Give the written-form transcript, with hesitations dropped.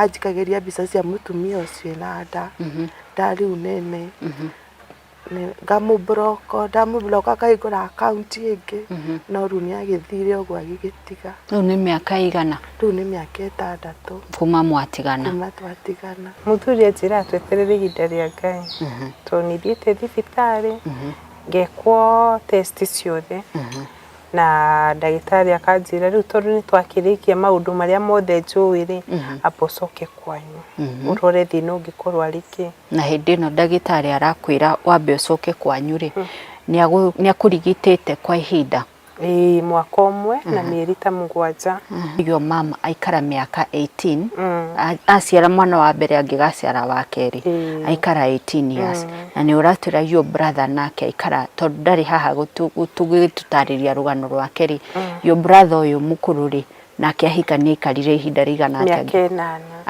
Anjikagĩria mbica cia mũtumia ũcio ena nda, nda rĩu nene. Ngamũ block, ndamũ block akahingũra akaunti ĩngĩ, no rĩu nĩ agĩthire ũguo agĩgĩtiga. Rĩu nĩ mĩaka ĩigana? Rĩu nĩ mĩaka 6 kuma mwatigana. Kuma twatigana. Mũthuri anjĩraga tweterere ihinda rĩa Ngai, tondũ nĩ thiĩte thibitarĩ ngekwo test ciothe na ndagĩtarĩ akanjĩra rĩu tondũ nĩ twakĩrĩkia maũndũ marĩa mothe njũĩ rĩ, amba ũcoke kwanyu ũrore thĩna ũngĩkorwo arĩ kĩ. Na hĩndĩ ĩno ndagĩtarĩ arakwĩra wambe ũcoke kwanyu rĩ, nĩ akũrigitĩte kwa ihinda? Ĩĩ, mwaka ũmwe na mĩeri ta 7. Your mom aikara mĩaka 18, aciara mwana wa mbere, angĩgaciara wa kerĩ, aikara 18 years. Na nĩ ũratwĩra your brother nake aikara, tondũ ndarĩ haha gũtũtarĩria rũgano rwake rĩ, your brother ũyũ mũkũrũ rĩ, nake ahika nĩ aikarire ihinda rĩigana atĩa? Mĩaka 8.